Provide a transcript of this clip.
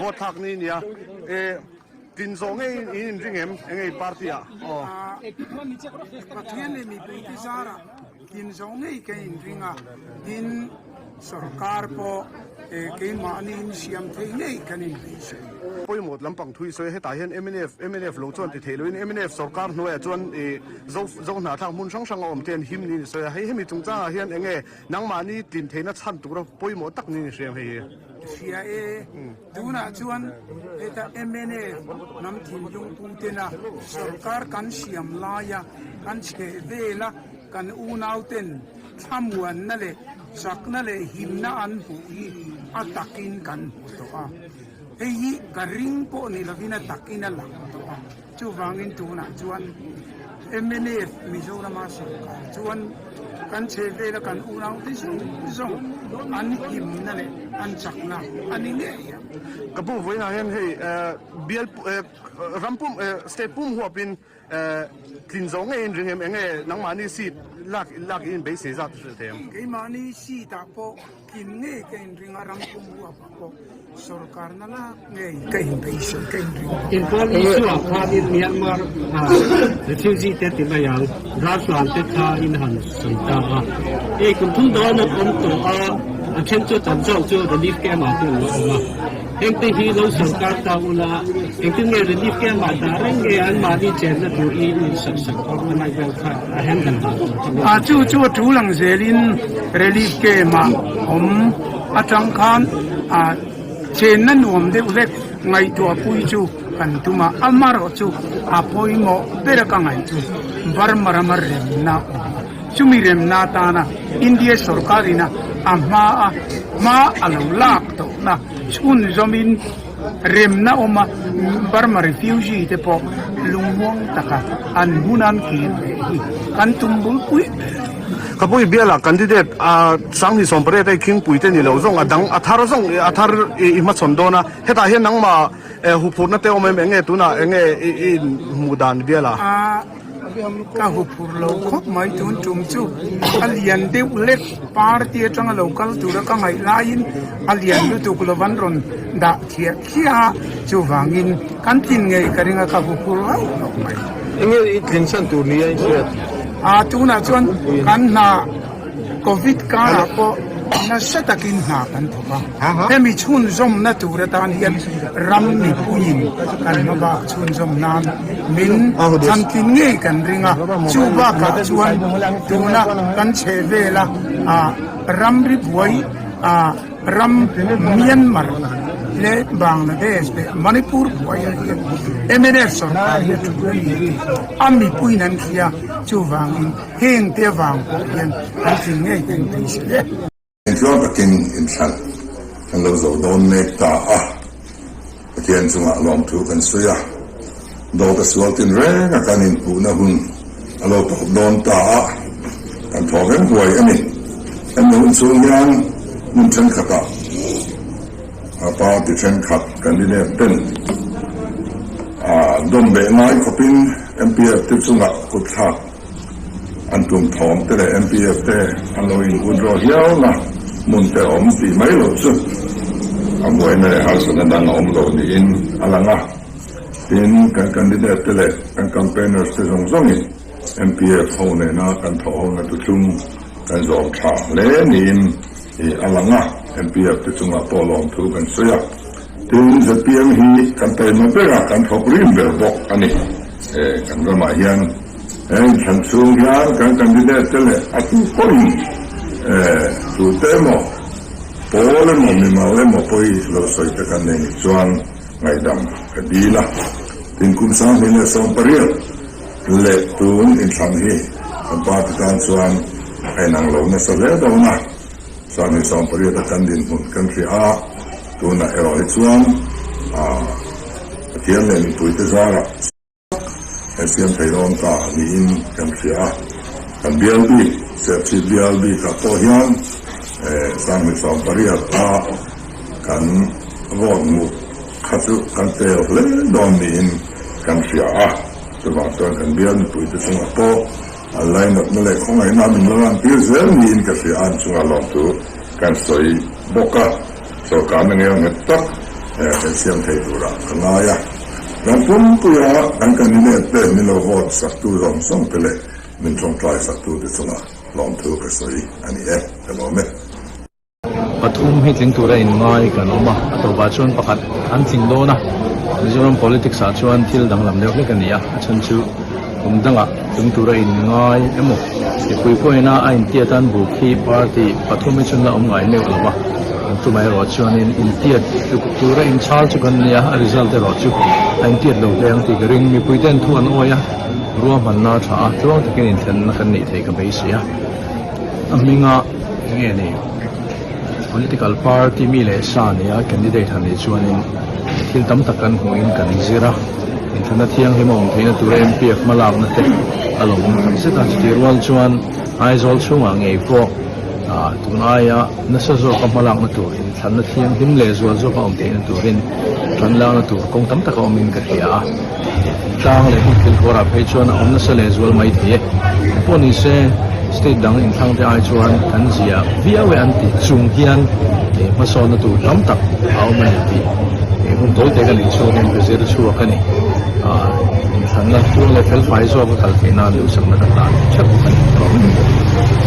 Vote thlak ni nia e tin zawh ngei in in ring em enge in party ah aw. Pathian leh mipuite zarah tin zawh ngei ka in ring a, tin sorkar pawh keimahni in siam thei ngei kan in beisei. Pawimawh lampang thu i sawi a, hetah hian mnf mnf lo chuan ti theih loin mnf sorkar hnuaiah chuan i zo zo hnahthlak hmun hrang hrang a awm te an him niin i sawi a, hei hemi chungchangah hian enge nangmahni tlin theihna chhan tura pawimawh tak niin i hria em hei hi? Hria e, tunah chuan heta mnf hnam thinlung putena sorkar kan siam laia kan chheh vela kan unauten thlamuanna leh chakna leh himna an hmuh hi a takin kan hmu tawh a. Hei hi ka ring pawh ni lovin a takin a lang tawh a. Chuvangin tunah chuan mnf Mizorama sorkar chuan kan chhehvela kan unaute zawng zawng an himna leh an chakna a ni ngei ang. Ka pu vawiinah hian hei bial ram pum state pum huapin tlin zawh ngeiin ring em enge nangmahni seat lak lak in beisei zat hrilh thei ang. Keimahni seat ah pawh Tlin ngei ka inring a, ram pum huapah pawh sorkarna lak ngei ka inbeisei ka inring bawk. Inpawl Isua khanin Myanmar refugee te ti mai ang, raltlan te kha in han sawi ta a. Hei kum thum dawn an awm tawh a, a then chu tam zawk chu relief camp ah te an lo awm a. Heng te hi lo sorkar ta ula, engtin nge relief camp ah dah reng nge anmahni chenna tur hi in sak sak organize vel kha a handle dan tur kha A chu chu a tul ang zelin relief camp ah awm atang khan a chenna nuam deuh hlek ngaihtuah pui chu kan tum a, amarawh chu a pawimawh ber a ka ngaih chu Burma rama remna awm a, chumi remna atana India sorkarina a hma a hma a lo lak tawhna chhunzawmin remna awm a, Burma refugee te pawh lungmuang taka an hmun an kir leh hi kan tum bulpui ber. Ka pu i bialah candidate a Sanghnih Sawmpariat a i khingpui te ni lo zawng a dang a thar zawng a thar i hmachhawn dawn a, hetah hian nangmah huphurhna te awm em enge tunah enge i inhmuh dan bialah? Ka huphur lo khawp mai tun tum chu a lian deuh lek party atanga lo kal tura ka ngaih laiin a lian lutuk lo an rawn dah thiah khiah a, chuvangin kan tlin ngei ka ring a ka huphur hauh lo mai. Enge i tlin chhan tur nia i hriat? A tunah chuan kan hna Covid karah pawh nasa takin hna kan thawk a, hemi chhunzawmna tur atan hian ram mipuiin kan hmabak chhunzawm nan min chhantlin ngei kan ring a, chu bakah chuan tuna kan chhehvela ramri buai ram Myanmar leh Bangladesh leh Manipur buaiah hian mnf sorkar hi a thu a ni tih a mipuiin an hria, chuvangin Heng te avang pawh hian kan thil ngei kan beisei e. Engtluang takin inthlan kan lo zo dawn mek ta a, Pathian chungah lawmthu kan sawi a, dawt a sual tinreng a kan inpuhna hun a lo tawp dawn ta a, kan thaw reng huai a ni. Hemi hun chhung hian hmun thenkhatah a party thenkhat candidate ten dawm beh ngai khawpin MPF te chungah kutthlak An tum thawm te leh MPF te an lo in withdraw hiau na hmun te awm tih mai loh chu a buaina leh harsatna dang a awm lo niin a lang a. Tin, kan candidate te leh kan campaigners te zawng zawngin MPF ho nena kan thawh hona tutlung kan zawm tha hle niin a lang a. MPF te chungah pawh lawmthu kan sawi a. Tin, zpm hi kan taima ber a, kan thawk rim ber bawk a ni. Kan ramah hian he inthlan chhung hian kan candidate te leh a tu pawhin tute emaw, pawl emaw, mimal emaw pawi lo sawi te kan nei nih chuan ngaihdam ka dil a. Tin, kum 2018 leh tun inthlan hi kan party tan chuan a inang lo nasa hle dawn a. 2018 a kan dinhmun kan hria a, tunah erawh hi chuan Pathian leh mipuite zarah kan siam thei dawn ta niin kan hria a. Kan bial bik, Serchhip bial bikah pawh hian 2018 a kan vote hmuh kha chu kan tel hle dawn niin kan hria a. Chuvang chuan kan bial mipuite chungah pawh An lainatna leh khawngaihna min lo lantir zel niin ka hria a, an chungah lawmthu kan sawi bawk a. Sorkarna ngel nghet tak. Kan siam thei turah ka ngai a. Ram pumpuia kan candidate te min lo vote saktu zawng zawng te leh min tawngtai saktu te chungah hlawmthu ka sawi a ni e, ka lawm e. Pathum hi tling tura inngai kan awm a, a tawpah chuan pakhat an tling dawn a, Mizoram politics ah chuan thil danglam deuh hlek a ni a, a chhan chu kum dangah tling tura inngai emaw mipui pawhin a a intiat an buk hi party pathum hi chuan la awm ngai meuh lo va, an tumah erawh chuanin intiat tluk tura inchhal chu kan nia, a result erawh chu a intiat lo hle ang tih ka ring, mipui ten thu an awi a, ruahmanna a tha a, tluang takin inthlenna kan neih theih ka beisei a. A hminga eng nge ni political party mi leh sa nia candidate han nih chuanin thil tam tak kan hmuhin kan zir a, inthlanna thianghlim a awm theihna tura MPF hmalakna te a lo awm tak zet a, chutih rual chuan Aizawl chhungah ngei pawh ah tun aia nasa zawka hmalakna tur inthlanna thianghlim leh zual zawka awm theihna turin tanlakna tur kawng tam tak a awmin ka hria a. Tlang leh hmun thilkhawrah phei chuan a awm nasa leh zual mai thei e. Pawh ni se, state dang inthlang te ai chuan kan zia viau e an tih chung hian hmasawnna tur tam tak a awm a ni tih hun tawi te kan inchhungin ka zir chhuak a ni. Inthlanna tluang leh felfai zawk a kal theih nan duhsakna ka hlan theuh a ni.